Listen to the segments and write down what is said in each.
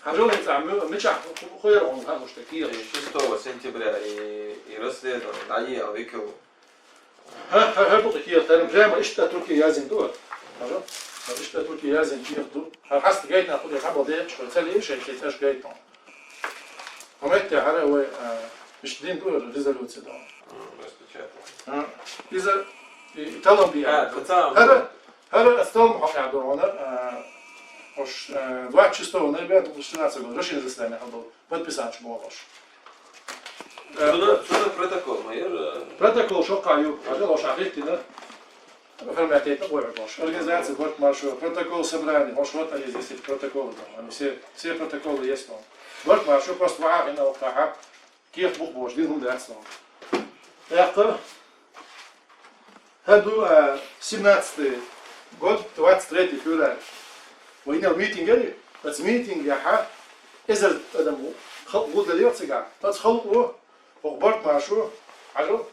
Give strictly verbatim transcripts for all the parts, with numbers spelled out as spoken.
Хьажал хӀинца а мо-, мичахь ху-, ху-, хуйра хьуна хаалуш тӀе кехаш. И шестого сентября и, и расследование, а е а викал. Хьа, хьа, хьа, букъа кехаш, тара прямо иштта Турке язйина ду. Хьажал? Хьа, иштта Турке язйина кехаш ду. Хьа, хьаста гайтина, кху де хьабал декъаш, хьо цали шай, шай цаш гайтина. Хьо метте хьара вай, а, иштта дин ду резолюция ду. М, распечатал. А, иза, и, и талам бия. А, кацам. Хьара, хьара асталам хьо я ду, она, а, уж, а, двадцать шестого ноября две тысячи шестнадцатого года, Рашин заседание хьабал. Подписать бу хьош. Э, цунна, цунна протокол ма яр, э. Протокол шоккха ю, хьажал хьош ахиттина. Оформлять ма вой хьош. Организация Барт Маршо, протокол собрания, хьош вот они здесь эти протоколы там. Они все, все протоколы есть там. Барт Маршо просто вахьа ина вахьа. Кехат бух бош, дин хӀума дац там. ТӀаккха, хӀа ду, а, семнадцатый год, двадцать третье февраля. Вайнал митинг яри, ац митинг яхьа, эзар адам халкъ гулдал яр цига. Тац халкъ ву, хӀокху Барт Маршо, хьажал,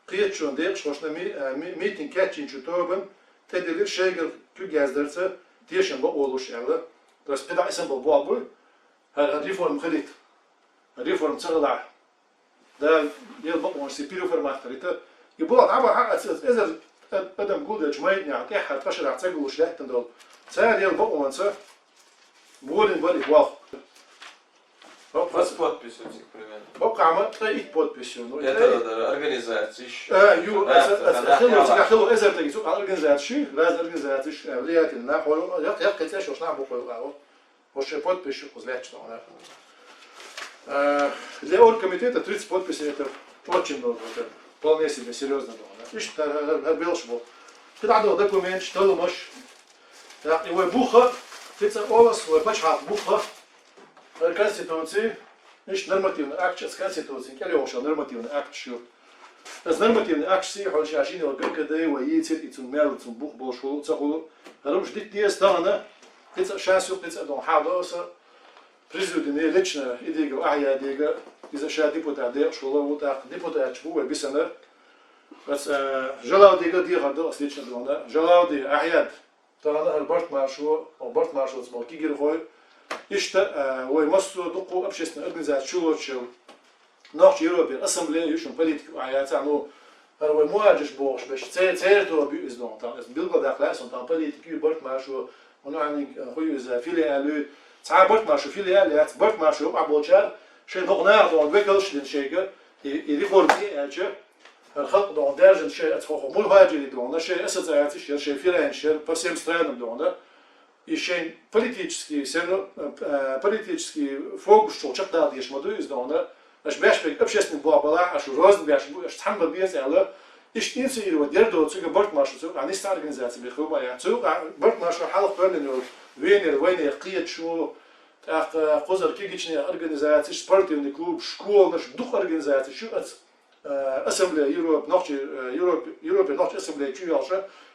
кхеташон декъаш хӀошна ми-, а, ми-, митинг кечйинчу тобан, тӀедиллира шайгара куьг яздарца, тешам бакъо луш аьлла. То есть, кхидӀа исам бал боху буй, хӀара, хӀара реформа хилийта. Реформа ца хилахь. Да, ел бакъонаш се переформат хилийта. И боху, хьаба хьа аца, эзар ад-, адам гулдечу майданехь, тӀаьххьара ткъа шарахь ца гулуш лаьттина долу. Цара ел бакъонца болийна бара и болх. Вас подпись у цих примерно. ХӀокху хьама ткъе итт подпись ю. Ну, это ткъе итт. Организациш. А, ю, аца, аца, хилла, цигахь хилла эзар тайги, цу организациш, разные организациш, а, влиятельный нах, хьо, як, як, кхечу шош нах бу хьо, а, вот. Хьо шайн подписчик кхуза лаьтташ ду хьуна. Э, для оргкомитета тридцать подписей, это очень много, это вполне себе серьёзно ду хьуна. Иштта, э, э, э, белш бу. КхидӀа ду документаш, талламаш. Так, и вай буха, кхин цкъа олус, вай пачхьалкх буха. Вай конституций, иштта нормативный акт, аса конституцин кӀел йолуш йолу нормативный акт шу. Аса нормативный акт сий хьуна ша шина йолу ГКД вай йийцира, и цунна мел, цунна бух болуш хуьлу, ца хуьлу. ХӀара уьш дитта деза тахана, кхин цкъа шас ю, кхин цкъа дон хьан до аса, присоединение лично и дигал ахьа я дига, иза ша депутат декъаш хуьлу, ву тӀаккха депутаташ бу вай бисана. Аса, э, Жалавдига дехар до аса лично дона. Жалавди, ахьа яд. Тахана хӀара Барт Маршо, о, Барт Маршоца болу кегийрхой, иштта, а, вай массо а дуккха общественная организация чулочу, Нохчийн Европера ассамблея ю шуна политика а яцахь, ну, хӀара вай мухӀажирш бохуш берш, церан, церан тоба ю иза доху, там, иза билгалдаккха лаьа суна, там политика ю, Барт Маршо, ну, хьан, а, хӀу ю иза, филиал ю, цхьа Барт Маршо филиал яц, Барт Маршо юкъахь болчара, шайн хӀокху наха доху векалш дина шайга, и, и реформа тӀе аьлча, хӀара халкъ доху, даьржина шайн, аса хӀокху мухӀажирийн доху, шайн ассоциацеш яра, шайн филиалш яра, по всем странам доху, и шайн политический, всё равно, э, политический фокус чу чекхдала дезаш ма ду иза доху, аша беш берг общественный боху балахь, аша роза беш бу, аша цхьаьна бан беза аьлла, иштта инициировать яр доцург Барт Маршоца, а нисса организация бен хила ма яц. Цу юкъахь Барт Маршо хьалха кхоьллина йолу Венера вайнех кхеташ ву, тӀаккха кхузара кегийчеран организацеш, спортивный клуб, школаш, дукха организацеш ю, аса э, ассамблея Европы, нохчий, э, Европы, Европы нохчий ассамблея чу йолуш,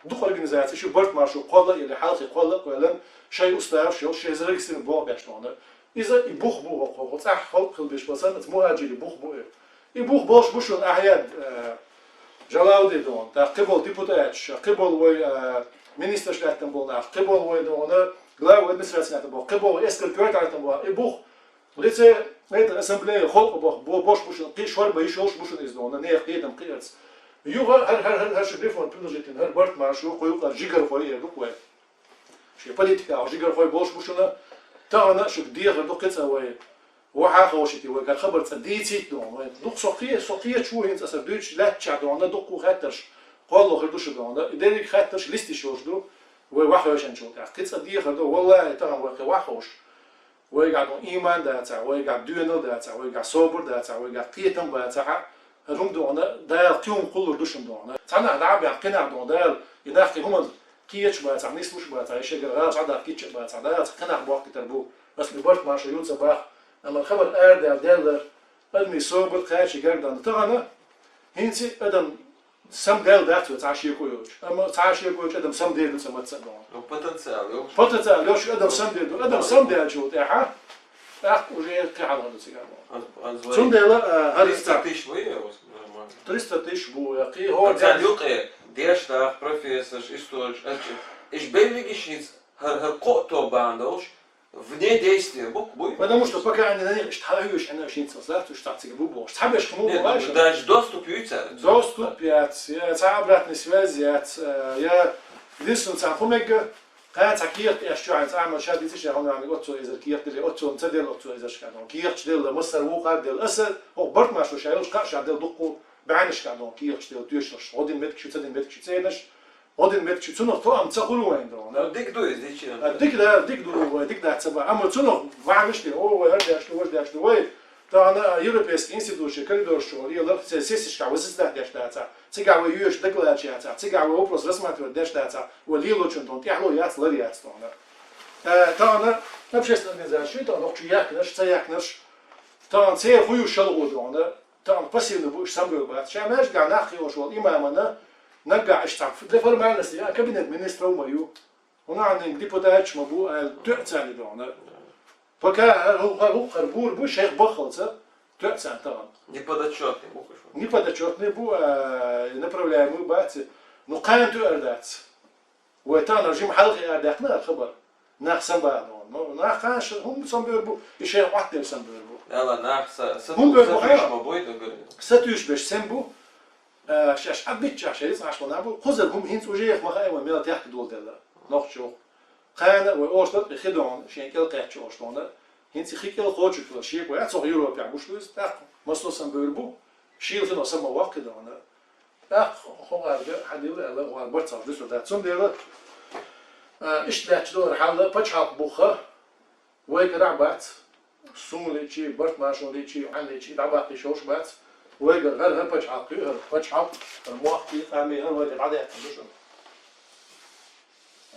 дукха организацеш ю, Барт Маршо кхолла или хьалхе кхолла а кхоьллина, шайн уставаш йолуш, шайн зарегистрированный боху беш доху. Иза и бух бу хӀокху, хӀокху цӀахь халкъ хила беш басан, аса мухӀажирийн бух бу и. И бух болуш бу шуна ахьа яд, э, Жалавди доху, тӀаккха кхин болу депутаташ, кхин болу вай, э, министраш лаьттина болу нах, кхин болу вай доху, глава администрации лаьттина болу, кхин болу эскар коьрта лаьттина болу, и бух Лице, это, ассамблея, халкъ бо-, бо-, бош бу шуна, кхин шорба йиш йолуш бу шуна иза доху, нехан кхетам кхиарца. Юха хӀара, хӀара, хӀара, хӀара шу реформа предложить йина, хӀара Барт Маршо, кху юкъара жигархой эр ду-кх вай. Шен политика а жигархой болуш бу шуна, тахана шуьга дехар ду кхин цкъа вай. Вахьа ховшийта вайгара хабар цкъа дийцийта доху вай. Дукха со кхе-, со кхеташ ву хӀинца аса дуьйцуш лаьттачахь доху, дуккха хаттарш кхоллалур ду шу доху. И дерриг хаттарш листиш йолуш ду, вай вахьа хевшинчул тӀаьхьа. Кхин цкъа дехар ду, валлахӀи, тахана вай кхин вахьа ховш. Вайгахь ду иман дацахь, вайгахь доьналла дацахь, вайгахь собар дацахь, вайгахь кхетам бацахь, хӀара хӀума доху, Дала кхин хӀума кхуллур ду шуна доху. Цхьа нах дӀа а баьхна, кхин нах доху, Дала, и нах кхин хӀуманна кхеташ бацахь, нислуш бацахь, и шайгара гӀала цхьа даккхийча а бацахь, Дала цхьа кхин нах бохкийтар бу. Аса и Барт Маршо юха ца боху, амма хабар арадаьлла, адамийн собар кхача гаргадахана тахана, хӀинца адам Самаделла дац вай цхьа шеко йоцуш. Амма цхьа шеко йоцуш адам самадер ду цхьа маца а доху. Ну, потенциал йолуш. Потенциал йолуш адам самадер ду. Адам самадаьллачул тӀаьхьа, тӀаккха уже кхин хьалха ду цигахь доху. Аз, аз вай Цундела, а, хӀара триста тысяч вай, нормально. Триста тысяч бу, я кхин хӀора Царна деш. Юкъе деш даха, профессорш, историкаш, арчи. Иш беллигиш хӀинца хӀара, хӀара кхо а тоба бахьана долуш, Вне действия букв будет. Потому что пока они на них, что хьаюш, она очень целсла, то что так тебе бу бо. Цхьабеш хму Нет, бо, ну, даже доступ юйца. Доступ яц, я, цхьа обратная связь яц, э, я, единственное, цхьа хумега, кхаь цхьа кехат эш чу хьайца, ама ша дициш, я, хьона, ами, отцо эзар кехат дели, отцо ца дел, отцо эзар шкадон. Кехат дел, массар вухар дел, аса, о, барт машу ша, юш ка ша дел дукку, бани шкадон, кехат дел, тюш, один метр чу, один метр чу, ценаш, один метр чу, цунах то ам ца хулу вайн дон, да? Дик ду из, дичи. А, дик да, дик ду, вай, дик да, ца ба. Ама цунах, ва, вишли, о, вай, ар дяш, ваш дяш, вай. Та она европейский институт, коридор, что, и лар, се, сесишка, вы создать дяш, да, ца. Цига вы юш, да, глача, ца. Цига вы вопрос рассматривать дяш, да, ца. Вы лило чун дон, тяхло яц, лар яц, дон, да. Э, та она общественная организация, что это, ну, чу якнаш, ца якнаш. Та он се хую шалгу дон, да. Та он пассивный бу, сам был, ба. Ша меж га нах его шел, имамана, нага, иш там, для формальности, а кабинет министров мою. Она не депутат, ма бу, а тё цали дон, да. Пока, а, ху-, ху-, ху-, хар бур бу, шейх бахалца, тё цан та он. Неподотчётный бу, кушо. Неподотчётный бу, а, направляемый бати. Ну, каем тё ардац. Вай та он режим халхи ардахна хабар. Нах сам ба дон. Ну, нах каш, хум сам бер бу, и шейх вахтер сам бер бу. Яла, нах са, са Хум ту, бер са бу, ту ха? Иш ма бой, да, говорю. Са тюш беш сам бу. Э, шаш абит ча шерис аш вана бу. Хузар хум хинц уже ях маха эва мела тяхт дол дела. Нох чух. Кхана вай оштат хидон, шен кел кач оштона. Хинц хикел хочу кел ши, вай ацох Европа бушлуз, так, масло сам бер бу. Шил хино сама вак хидона. Так, хогар га, хадил эла, хогар барцал дусу да. Цун дела, э, иш дач дор халла, пачхалк буха. Вай кара бац, сун личи, барт машун личи, ан личи, дабат личи, ош бац. Вай гар гар гар пачхалк, гар пачхалк, гар мохки, ами гар вай гар адет душун.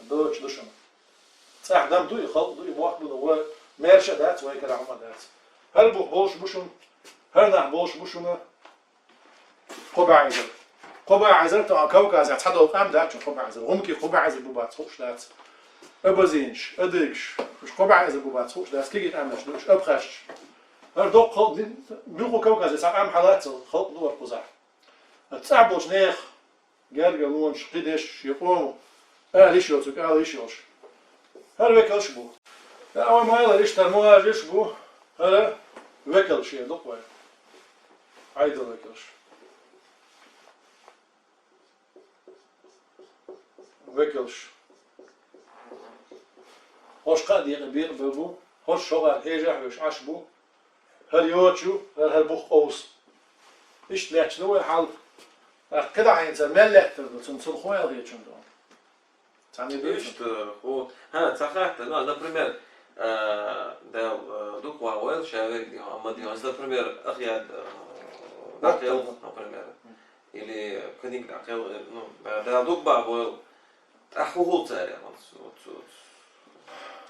Доч душун. Цах дам дуй, халк дуй, мох буну, вай мерша дац, вай кара ма дац. Гар бух болш бушун, гар нах болш бушуна. Кобаизер. Кобаизер то Кавказе цадол кам дач, Кобаизер. Гумки Кобаизер бубац хуш дац. Абазинш, адыгш, уж Кобаизер бубац хуш дац, киги амеш, уж абхаш. Ар док хол, милку Кавказе са ам халат, хол дуар куза. Цабош нех, герга лунш, кидеш, шиқом. А лишо цук, а лишош. Гар векалш бу. Да, ой, майла лиш, тармуа лиш бу. Гар векалш, я док вай. Айда векалш. Векалш. Хош ка дир бир бу. Хош шогар хежа хош аш бу. Гар йочу, гар, гар бух оус. Ишт лячну вай хал. Ах, када хайн цар мел леттер ду, цун, цун хоял гечун ду. Цани ду. Ишт, хо, ха, цахат, ну, например, э, да, э, дук ва ойл шавер, ама ди, например, ах я, э, Ах, дакел, да. Например. Или книг дакел, э, ну, да, да, дук ба ойл. Аху хул царе, вот, вот, вот.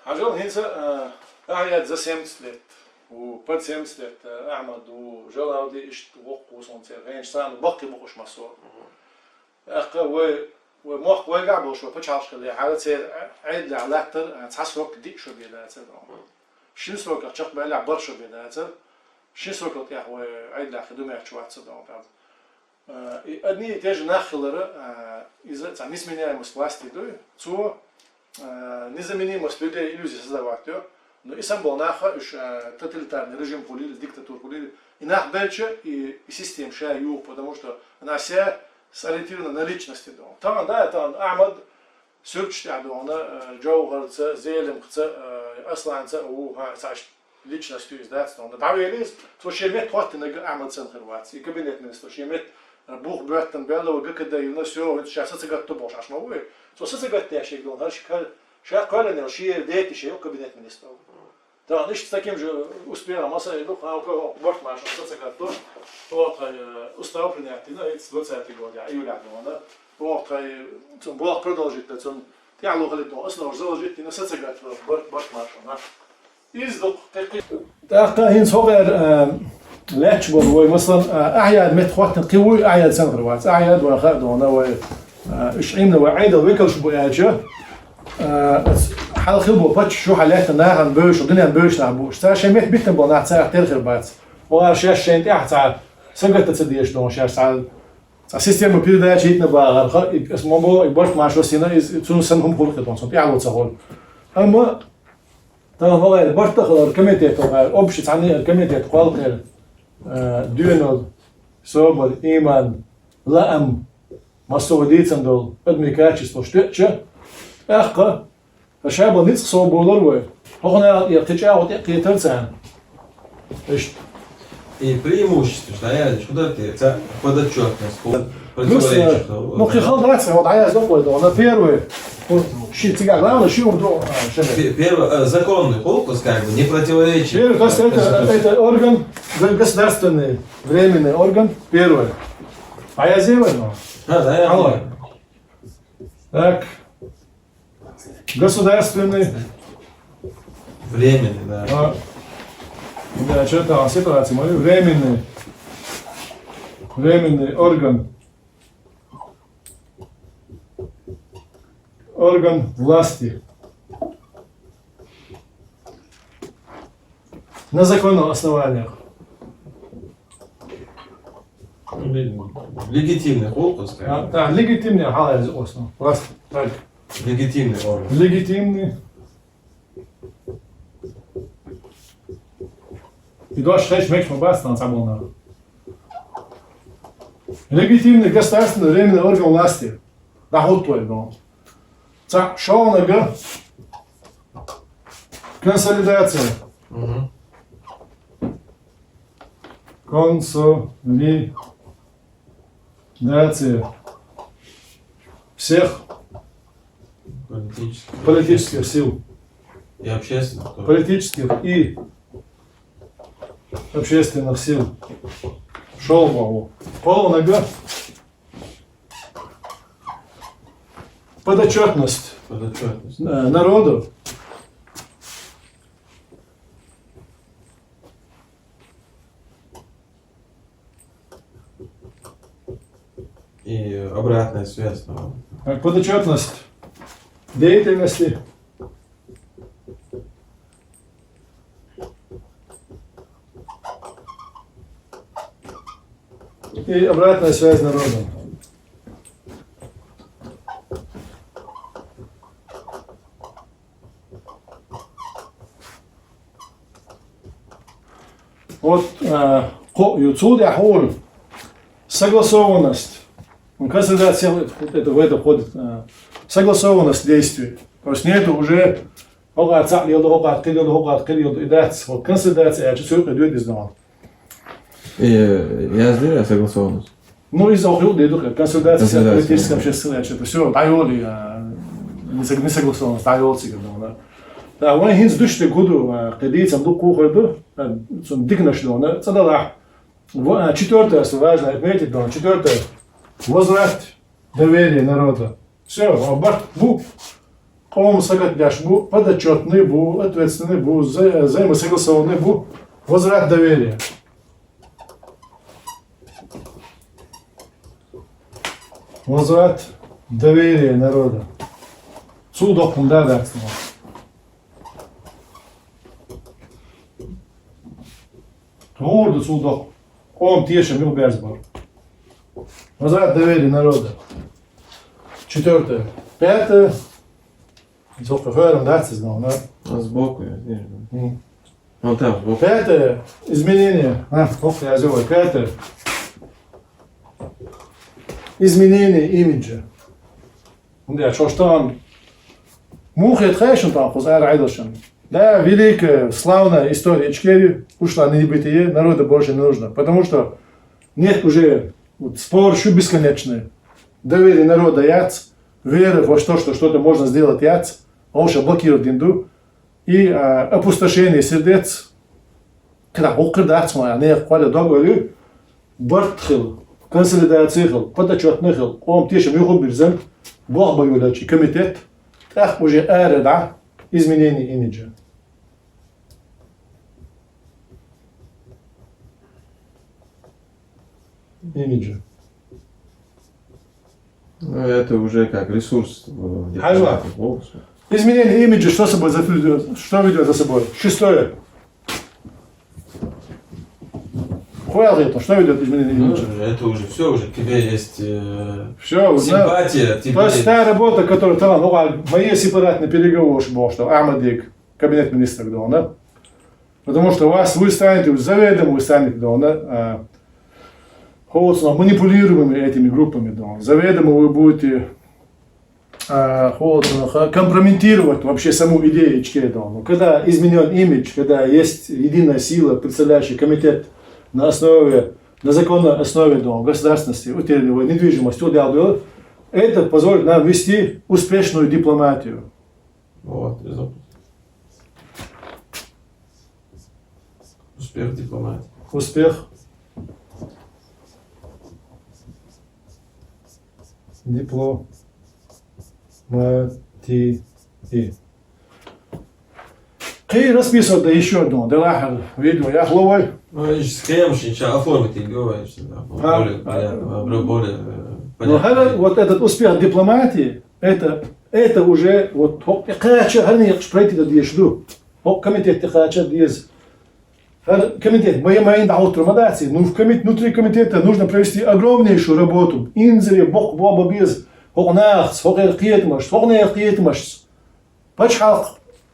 Ажал хинца, э, ахьяд за семьдесят лет. У под семьдесят лет, э, Ахмад, у Жалауди ишт вок кусон цер. Генш сан бакки бухуш масо. Мгм. Ахка вай, вай мох вай га болш, вай пачалш кале. Хала цер, э, айд ла латтер, э, цасок ди шо беда цер. Мгм. Шин срок чак бала бар шо беда цер. Шин срок тях вай айд ла хидумер чуат цер дом. Э, и одни и те же нахилара, э, из-за, цан несменяемость власти, да, цо, э, незаменимость людей иллюзии создавать, да. Но и сам был наха, уж, э, тоталитарный режим хулили, диктатур хулили. И нах бельче, и, и систем ша ю, потому что она вся сориентирована на личности, да. Там, да, там Ахмад, Сюрчтя дона, э, Джоухарца, Зелимхца, э, Асланца, у, ха, саш личностью издательство. Но давелис, то шемет хватит на Ахмад Ценхервац, и кабинет министра шемет, э, бух бертен белого ГКД, и на всё, вот сейчас это готово, аш мовы. То сацагат я шег дон, ха, ши ка-, ша колонел, ши дети, ши кабинет министра. Да, значит, с таким же успехом, а сай, ну, а, у кого борт машин, сацагат, то, вот, э, устав принятый, ну, это двадцатый год, я, июля, думаю, да. Вот, э, цун блок продолжить, да, цун, я лохали, то, основа заложить, и на сацагат, борт, борт машин, да. Из док, как, как. Так, та хин согер, э, леч бол, вой, مثلاً, э, أعياد متخوتن قوي، أعياد سنغروات، أعياد وخا دونا، وي، э، إش عمنا وعيد الوكل شبو ياجا. Э, хал хил бу пач шу халетта нахан беш, дунян беш нах бу. Ца шемет биттен бу нах ца тер хир бац. Ва шеш шен тя ца. Сагата ца деш дон шеш ца. Ца система передачи итна ба гарха, и эс мобо, и борт машо сина, и цун сан хум хул хитон, сон тя ло ца хол. Ама Тахан вагӀар барт а хилар комитет вагӀар, общий цхьанне а комитет кхолхера, э, доьналла, собар, иман, лаам, массо а дийцан долу адамийн качествош тоьъча, тӀаккха ша бала ницкъ сов болар вай. ХӀокхунна тӀе кхин чӀагӀо тӀе кхетар царна. Иштта. И преимущество, что я, что дать, это подотчетность, противоречие. Ну, кхин хала дац, вот, а я забыл, да, на первое. Вот, ши цигара, главное, ши урду, а, ши. Пе-, первое, э, законный фокус, как бы, не противоречит. Первый, то есть это, это орган, г-, государственный, временный орган, первое. А я сделаю, но. Да, да, я делаю. Так. Государственный. Временный, да. А, да, что там, ситуация, мой временный. Временный орган. Орган власти. На законных основаниях. Легитимный фокус, как бы. А, да, легитимный, хала из основ. Власть, так. Легитимный орган. Легитимный. И дальше шесть меч мы бас там забыл. Легитимный государственный временный орган власти. Да, вот твой, но. Ца-, шоу нога. Консолидация. Мгм. Консолидация всех политических, политических сил. И общественных тоже. Политических и общественных сил. Шоу могу. Полнога. Подотчетность. Подотчетность. Э, народу. И обратная связь, наверное. Э, подотчетность деятельности. И обратная связь народа. Вот, э, ко-, ю-, цул яхь олу согласованность. Ну, консолидация, вот это, в это входит, э, согласованность действий. То есть нету уже хӀокхара цхьаъ леладу, хӀокхара кхин леладу, хӀокхара кхин леладу, и дац. Вот консолидация аьлча, цу юкъе доьду иза нахана. И яздира согласованность? Ну, иза охьа юкъе ду, консолидация. Консолидация. Политическая общественная, что-то всё, дӀайолу, а, не сог-, не согласованность, дӀайолу цига, да. Да, вайн хӀинца дуьшта гу ду, а, кхин дийцам дукха хир ду, а, цунна диканаш ду, да, цӀа далахь. Во-, а, четвёртое, что важно отметить, да, четвёртое. Возврат доверия народа. Всё, а барт бу, къоман сагатдеш бу, подотчётный бу, ответственный бу, вза-, взаимосогласованный бу, возврат доверия. Возврат доверия народа. Цул доккха хӀума дац. ХӀора ду цул доккха. Къоман тешам юхаберзабар. Возврат доверия народа. Четвёртое. Пятое. Зоккха хӀораммо дац иза, но, да? А сбоку я вижу. М. Вон там, сбоку. Пятое. Изменение. А, ох, я взял. Пятое. Изменение имиджа. ХӀунда аьлча шоаш тахана муха хета хаьий шуна тахана кхуза ара Ӏедалшна? Да, великая, славная история Ичкерии ушла на небытие, народа больше не нужно. Потому что нет уже, вот, спор ещё бесконечный. Доверие народа яц, веры во что, что что-то можно сделать яц, а уж блокировать дин ду. И, а, опустошение сердец, кхидӀа хӀокхуьра дац ма, нехан кхоьллина дог ойла, барт хила, консолидация хила, подотчётный хила, къоман тешам юхабирзина, болх бан йолаелча и комитет, тӀаккха уже ара дӀа изменение имиджа. Имиджа. Ну, это уже как ресурс, э, Хьажа. Дипломатии полностью. Изменение имиджа что собой за-, что ведёт за собой? Шестое. Хуял это, что ведёт изменение Ну, имиджа? Это уже всё, уже к тебе есть, э, Всё, уже. Симпатия, тебе То есть та работа, которая там, ну, а, мои сепаратные переговоры, что Ахмадик, кабинет министров, да, да. Потому что вас, вы станете, заведомо вы станете, да, да, а, холодно манипулируемыми этими группами, да. Заведомо вы будете а, вот, ну, ха-, компрометировать вообще саму идею ичкерии, да. Но когда изменён имидж, когда есть единая сила, представляющая комитет на основе, на законной основе, да, государственности, утерянной недвижимости, вот я говорю, это позволит нам вести успешную дипломатию. Вот, из-за успех дипломатии. Успех дипломатии. Кхы расписывать да ещё одну, да лахар видео, я хловой. Ну, и с кем же ничего оформить, и говоришь, да, А? Более понятно, более, более, э, Ну, понятно. Хара, вот этот успех дипломатии, это, это уже вот хо-, кхача, хара не пройти да деш ду. Хо, комитет кхача дез. Хар комитет, моя, моя да утро мадаци. Ну, в комит-, внутри комитета нужно провести огромнейшую работу. Инзри, бок, боба без. Хо нахс, хо кхетмаш, хо не кхетмаш. Пачхалкъ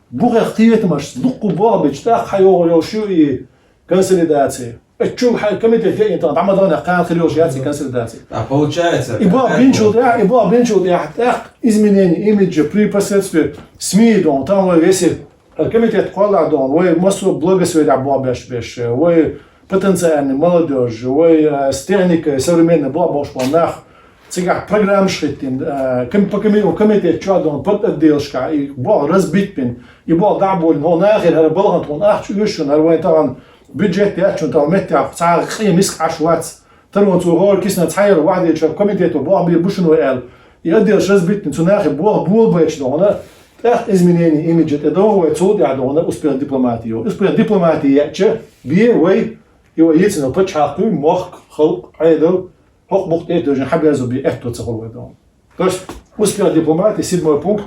бухе кхетмаш, дукку боба чтах хайо йолшу и консолидация. Ачул хай комитет я интан, дамадана кан хилёш яци консолидация. А получается, И бо как бинчул вот я, и бо бинчул я, так, изменение имиджа при посредстве СМИ, да, там весе Комитет кхоаладу вай массо благосфера боабеш беш, вай потенциальный молодёжь, вай, э, с техникой современной боабеш бола нах. Цигахь программа шхиттин, э, ком-, по коми-, комитет чу а дон, под отделшка, и боа разбит бин, и боа дабулин, хо нахир, хара балхан тхун, ахчу уьшун, хара вай таган бюджет ячун, таган меттях, цхьа кхи миск аш вац. Тарон цу гӀор кисна цхьайра ваьдеча комитето бохь бир бушуно аьлла. И отделаш разбитный цу нахе бохь болбайча догӀана, тӀаккха изменение имиджа тӀе догӀу вай, цул тӀехь догӀана успех дипломатии йолу. Успех дипломатии яьча, бе вай, и вай ецина пачхьалкхуй, мохк, халкъ, Ӏедал, хӀокху бухтӀе а тожин хьаберзо бе аьтто ца хуьлу вай догӀана. То есть успех дипломатии, седьмой пункт.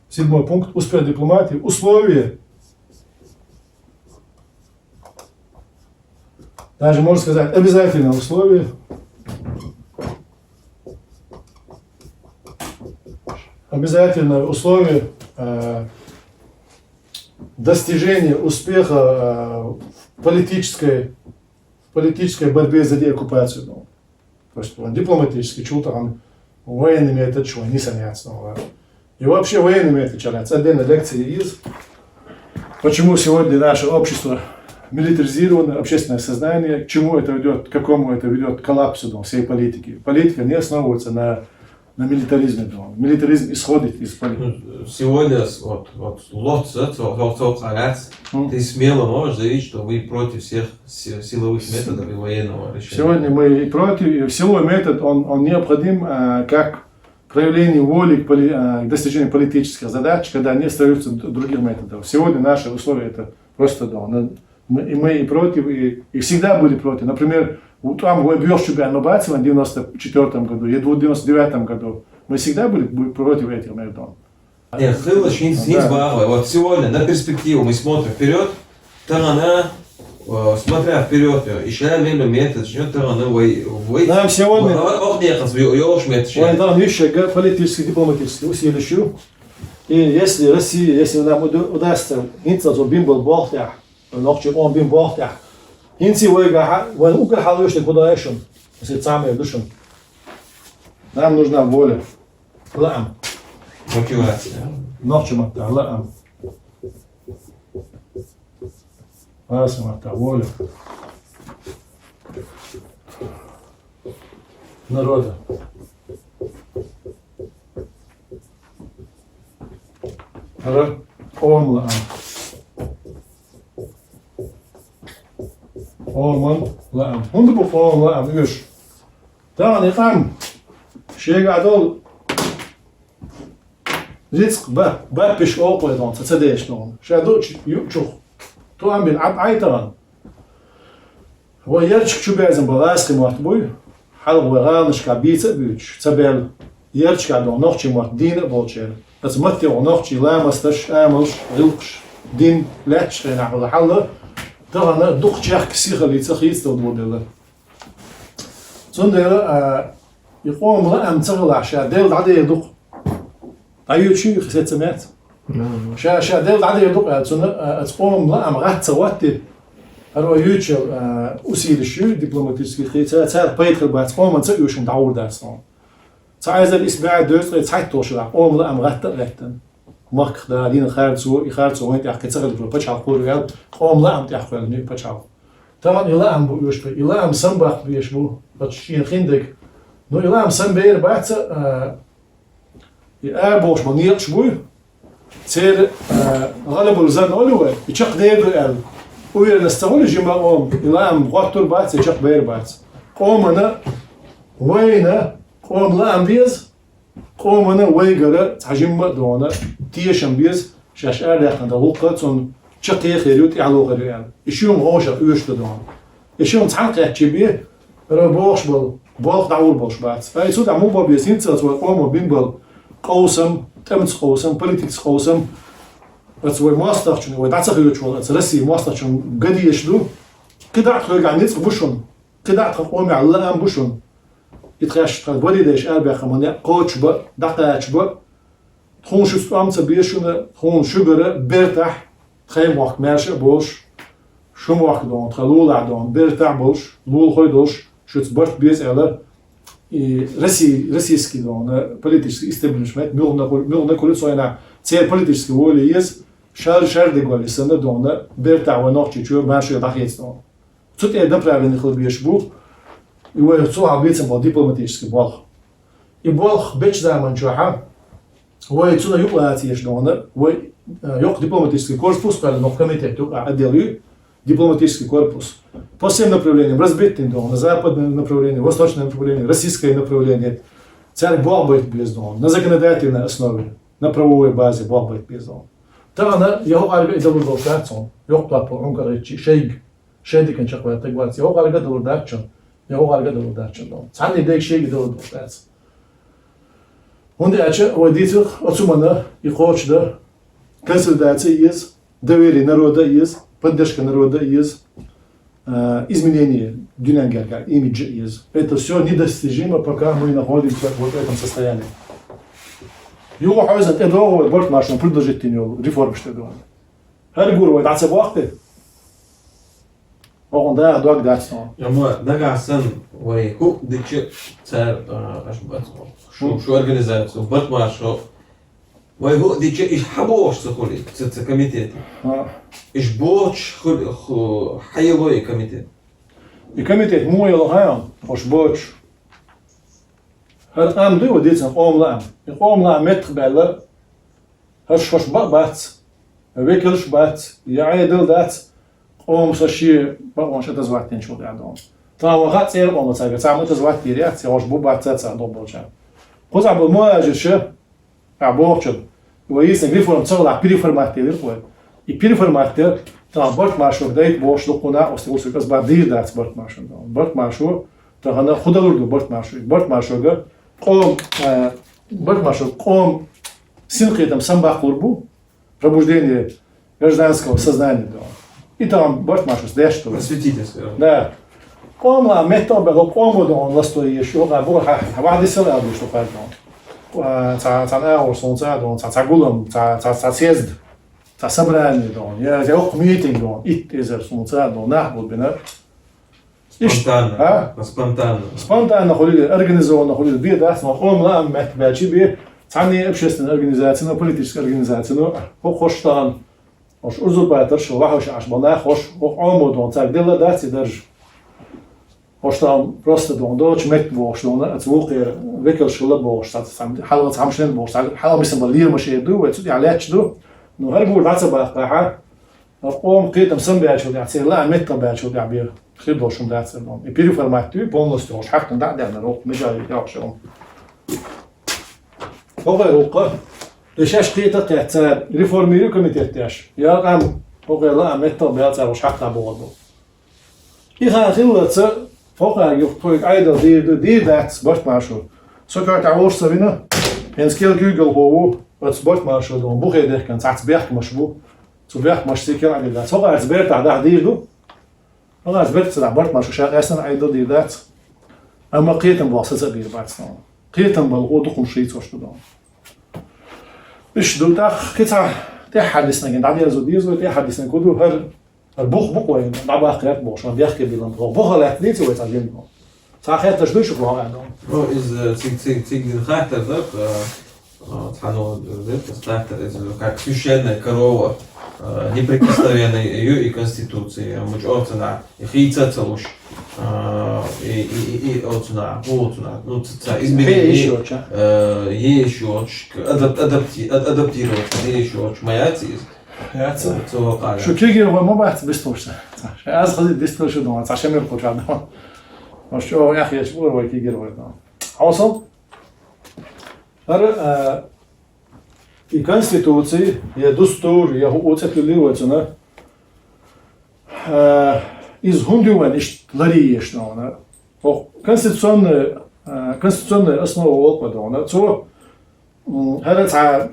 Седьмой пункт. Успех дипломатии. Условия. Даже, можно сказать, обязательное условие. Обязательное условие, э, достижения успеха, э, в политической, в политической борьбе за деоккупацию. Ну, то есть, он дипломатический, чего-то там, военный метод, чего не саняться, ну, ладно. И вообще военный метод, чё, это отдельная лекция есть. Почему сегодня наше общество милитаризировано, общественное сознание, к чему это ведёт, к какому это ведёт коллапсу, ну, всей политики? Политика не основывается на, на милитаризме, ну. Милитаризм исходит из политики. Ну, сегодня с-, вот, вот, лоц, э, цо-, цо-, цо-, цо-, М. Ты смело можешь заявить, что вы против всех си-, силовых методов и военного решения. Сегодня мы и против, и силовой метод, он, он необходим, а, как проявление воли к поли-, а, к достижению политических задач, когда они остаются д-, других методов. Сегодня наши условия это просто, да, на-, мы, и мы и против, и, и всегда были против. Например, у, там, в Бьёрчубе Анубацева в девяносто четвёртом году, и в девяносто девятом году. Мы всегда были бу-, против этих методов. Нет, хилла шин, шин Да. бахва. Вот сегодня на перспективу мы смотрим вперёд. Тагана, э, смотря вперёд, э, и шаля мелю метод, что тагана вай, вай. Нам сегодня Ва-, ва-, ох, нет, нас ё-, ёлш метод, Вайн там ещё га-, политический, дипломатический усилия ещё. И если Россия, если нам уда-, удастся, гинца зо бимбал бохтя, нохчи он бим бохтя. Гинци вай гаха, вайн ука халуш не куда ешун. Если самое душун. Нам нужна воля. Лаам. Мотивация. Нохчи матта, лаам. Аса матта, воля. Народа. Ара, ом лаам. Оман лаам. ХӀунда бу оман лаам уьш? Тахана и къам шега а долу рицкъ ба-, баппиш окху тхуна, ца, ца деш тхуна. Ша ду чу-, ю-, чух. Ту ам бин Ӏад Ӏайтаран. Вай ярчиг чу безам бала аски мотт буй. Хьалха вай гӀаланашка бийца а буьйцуш, ца бел, ярчка дон нохчий мотт дийна а болчеран. Аса матте вон нохчий ламасташ, амалш, гӀиллакхаш, дин, лаьтташ хенахь вала хьалла, тахана дукха чехка сихаллица хийцадал дурделла. Цундела, а, и къоман лаам ца хилахь, ша Делла дӀадер ду-кх. ДӀайоьдуш ю, сецца меца. Ша, ша Делла дӀадер ду-кх аьлла, цунна, а, аца къоман лаам гӀатта ца хӀоттийта. ХӀара вай юьйцуш йола, а, усилиш ю дипломатический, хи-, ца-, царах пайда хир бац, къоманца а оьшург дӀагӀур дац хьуна. Цхьа эзар исс бӀаь дезткъе цхьайтталгӀа шера къоман лаам гӀатта а гӀеттана. Махках Дала дина харцо, и харцо вайна тӀехь кхин ца хилча, пачхьалкх хургва аьлла, къоман лаам тӀехь кхоьллина и пачхьалкх. Тахан и лаам бу оьшуш бе, и лаам самабаккха безаш бу, паччахьна шена хиндерг. Ну, и лаам самабер бац, а, и арабохуш болу некъаш буй, церан, а, гӀалабал зан олу вай, и чекхдер ду аьлла. Уверенность ца хуьлу жима къоман, и лаам гӀоттур бац, и чекхбер бац. Къомана, вайна, къоман лаам беза, къомана вайгара цхьа жимма а дона, тешам беза, шаьш арадаьккхина долу гӀуллакх цунна чаккхе а хир ю, тӀаьхьало хир ю аьлла. И шуьйма гӀовшах оьшуш ду дона. И шуьйма цхьаьна кхаьчча бен, ара бохуш болу, болх дӀагӀур болуш бац. Ай, цу тӀехь муха бан беза, хӀинца аца вай къомо бина болу къовсам, тӀамца къовсам, политикаца къовсам, аца вай мостагӀчунна, вай дӀа ца хьоьжуш волу аца Россин мостагӀчунна ган дезаш ду. КхидӀа а тхоьгахь ницкъ бу шуна. КхидӀа а тхан къомехь лаам бу шуна. И тхаьш тхан барийдеш арабаьккхина некъ кхочушбан, дӀакхачабан, тхуна шуьца тӀом ца бе шуна, тхуна шуьгара бертахь, тхайн мохк маьрша а болуш, шу мохк дона, тхан лулахь дона, бертахь а болуш, лулахой а долуш, шуьца барт беза аьлла, и Росси-, российский дона, политический истеблишмент, муьлхха хуьлу, муьлхха хуьлу цойнахь, церан политический воля еза, шар-шар деголи санна дона, бертахь вай нохчий чоь маьрша дӀахеца дона. Цу тӀе направление хила безаш бу, и вай цу хьал бийцина болу дипломатический болх. И болх бечу заман чохьа вай цунна юкъа лаца еш дона, вай, э, йоккха дипломатический корпус кхоьллина, комитет юкъа отдел ю, дипломатический корпус. По всем направлениям разбит дина дона, на западное направление, восточное направление, российское направление. Цаьрга болх байта беза дона, на законодательной основе, на правовой базе болх байта беза дона. Тахана я хӀокхаьрга а далур долуш дац хьуна, йоккха топ Ӏункархьитчи шайга. Шайн диканна чекхваьлла стаг вац. Я хӀокхаьрга а далур дац шуна, я хӀокхаьрга а далур дац шуна. Цхьанне дайга шайга далур долуш дац. ХӀунда аьлча вай дийцарх оцу мана и кхочушдан консолидация еза, доверие народа еза, поддержка народа еза, а, изменение дуьнен гергахь имиджа еза. Это всё недостижимо, пока мы находимся вот в этом состоянии. Юха хьойзан тӀедогӀу вай барт маршонна предложить дина йолу реформаш тӀедогӀу. ХӀара гур вай дӀа ца бохкий? Оха даха дог дац хьуна. Амма нагахь санна вай хӀуъа дича цара, а, аша бац, шу, шу организацию, барт маршо, вай хӀуъа дича, иш хьан бохуш ца хуьлий, ца, ца комитет? ХӀа. Иш бохуш хуьлий, ху-, хьан ело и комитет? И комитет муха ело хьан, хӀуш бохуш? ХӀара къам дуй вай дийцина къоман лаам. И къоман лаам меттах баьлла, хӀорш хӀорш бан а бац, векалш а бац, я Ӏедал дац, къоман са шен бакъонаш отозвать динчул тӀаьхьа дона. Тахана ваха а цӀера къоман цаьрга цхьа а отозвать дийр яц, я хӀорш бу бац цаьрца догӀу болчарна. Кхузахь болу мухӀажирша, ахь бохучун, вай йийцинарг реформа ца хилахь, переформат делира вай. И переформат де, тахана барт маршонга дайта бохуш дуккха нах, оцу тӀе вусург аса бан дийр дац барт маршонга. Барт маршо, тахана хӀун далур ду барт маршо? Барт маршонга къом, э, барт маршонга къом синкхетам самабаккхалур бу, пробуждение гражданского сознания, да. И там барт маршо деш ду. Просветительское. Да. Къоман лаам меттах бен, хӀокху къомо дона ласто еш, хӀокху буха хьа-, хьа вахьа дисал аьлла ду, что хьаьрдона. Цхьа, цхьа агӀор суна ца а дона, цхьа, цхьа гулам, цхьа, цхьа, цхьа съезд, цхьа собрание дона, я, я хӀокху митинг дона, итт эзар суна ца а дона, нах бу бина. Иштта, спонтанно. А? Спонтанно. Спонтанно хуьлийла, организованно хуьлийла, бен дац, но къоман лаам меттах баьлча бен, цхьанне общественная организация, но политическая организация, но хӀокху хӀорш тахана, хӀорш узурпаторш, вахьуш Ӏаш бан нах, хӀорш, хӀокху Ӏомо дона, цаьрга делла дац и дарж. ХӀорш тахана просто дона, доцу метта бохуш дона, аца вукхера векалш хила бохуш, цхьа, цхьа, хьалха цхьа хӀамаш лен бохуш, цхьа хьалха мисан бан лемаш эр ду, вай цу тӀехь лаьтташ ду, но хӀара гур дӀа ца баккхахьа, хӀара къоман кхетам самабаьлчул тӀаьхьа, церан лаам меттах баьлчул тӀаьхьа бен хир долуш хӀума дац хӀара дона. И переформат ду, полностью хӀорш хьаькхна дӀа а даьхна, хӀокху мижа яхаш хӀума. ХӀокху гӀуллакха, и шаьш кхета а кхетта цара, реформируй комитет деш, я къам хӀокху лаам меттах баьлла цара хӀорш хьакха бохург бу. И хан хиллалца, хӀокхаьрга юха тхоьга Ӏедал дийр ду, дийр дац барт маршо. Со коьртехь волуш ца вина, хӀинца кел куьйгалхо ву, оцу барт маршо дона бухе дехкина цхьацца бехкамаш бу, цу бехкамашца кел Ӏадийр дац. ХӀокхаьрца бертахь даха дийр ду, хӀокхаьрца берта ца даха барт маршо ша къаьстина Ӏедал дийр дац. Амма кхетам болх саца а бийр бац дона. Кхетам болу гӀо дукха хӀумаш хийцош ду дона. Иштта ду тӀаккха кхин цхьа тӀехьа диснарг, дӀадерзо деза вай, тӀехьа диснарг хӀун ду, хӀара, хӀара бух бу-кх вай, дӀабаккха гӀерта бохуш, ваьхке билла бохуш. Бухал лаьтта деций вай цхьа дин? Цхьа хеттарш дуй шух вахана? Ну, из, э, циг, циг, циг дин хаттар да, э, э, цхьа, ну, э, хаттар, из, как священная корова, э, неприкосновенная её и Конституции, э, муч оцена, и хийца ца луш, э, и, и, и, и оцена, оцена, ну, ца, ца, изменение, э, ещё, адап-, адапти-, ад-, адаптироваться, ещё, маяци из. Яц. Э, цо вакъа. Шу кегир вай ма бац бистуш. Ша аз хазит бистуш ду, ца шамир куча ду. Маш чо яхеш бур вай кегир вай ду. Хьовсал? ХӀара, э, и Конституци, я дустур, я хӀу уцӀетули вацана, э, из хӀунда ю вайн иштта ларъеш дона? Ох, конституционная, э, конституционная основа волкъа дона. Цо, м, хӀара цхьа,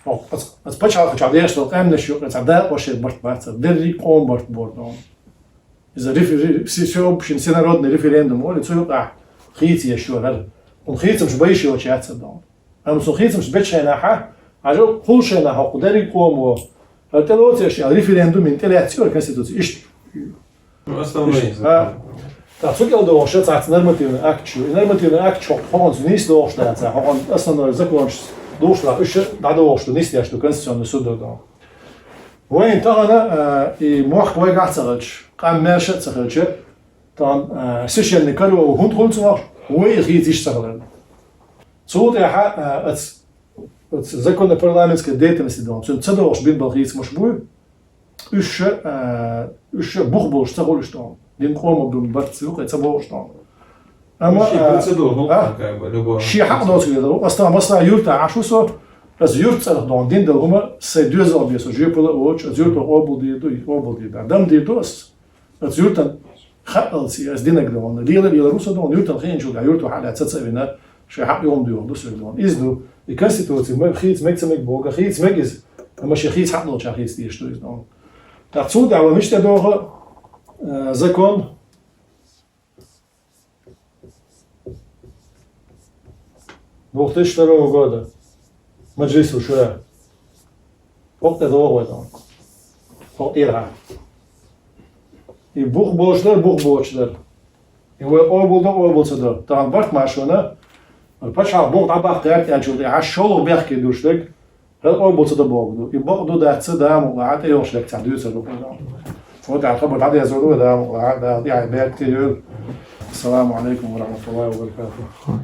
ох, ац, ац пачхьалкхе чу деш дола къаьмнаш юкъе цхьа дакъа шер барт бац, дерриг къом барт бор дона. Иза рефе-, ре-, все-, всеобщий, всенародный референдум оли, цу юкъахь хийца еш йора хӀара. Хьуна хийцамаш бай йиш йоцуш яц аса дона. Амма цу хийцамаш бечу хенахьа, хьажал, кхул шайна хӀокху дерриг къомо, хӀара тӀелоцу еш аьлла, референдум йина тӀелаьцна йора Конституци. Иштта. Ну, основной из. А, так, цу кӀел догӀуш цхьацца нормативный акт ю. И нормативный акт хӀокхунца нийса догӀуш дац, хӀокхунна основной законаш догӀуш дац, уьш дӀадогӀуш ду, нийса деш ду Конституционный судо догӀу. Вайн тахана, а, и мохк вайгахь а ца хилча, къам маьрша а ца хилча, тахана, а, священный корова хӀунда хуьлу ца вахча, вай и хийца йиш ца хиларна. Цул тӀаьхьа, а, ац, ац закон о парламентской деятельности догӀу. Цуьнан ца догӀуш бина бала хийцамаш буй, уьш ша, а, уьш ша бух болуш ца хуьлуш догӀу. Дин къомо бина барт ца юкъе ца богӀуш догӀу. Амма, шен а, процедура, ну, а? Как бы, любой. Шен хьакъ доцу веза. Аса масала юрта Ӏаш ву со, аса юрт цӀарах догӀу, дин дала хӀума, сайн доьзал бен со жоьпала а воцуш, аса юрто къобал дийр ду, и къобал дийр ду. Дам дийр ду аса. Аса юртан хаалций, аса динаг догӀу. Лела, лела ру со догӀу, юртан хиъначул тӀаьхьа юрто хьала ца ца вина, шайн хьакъ йолу дуьйхур ду соьга догӀу. Иза ду. И Конституци ма хийца мега ца мега боху, хийца мега иза. Амма шен хийца хьакъ долча хийца дезаш ду иза догӀу. ТӀаккха цул тӀаьхьа вай мича тӀе догӀу, а, закон? Двух тысячи второго года. Маджлису шура. ХӀокху тӀе догӀу вай тахана. ХӀокху тӀера. И бух боцуш дара, бух боцуш дара. И вай къобал до, къобал ца до. Тахана барт маршонна, пачхьалкх бух дӀабаккха гӀерта аьллачул тӀаьхьа шолгӀа бехке дуьйш дерг, хӀара къобал ца до бохург ду. И бакъ ду, дац, Дала мукъ лахь, тӀейогӀуш лекцехь дуьйцур ду. Вот, хабар дӀадезар ду, Дала мукъ лахь, Дала тӀехь беркате йойла. Ассаламу алейкум ва рахматуллахи ва баракатух.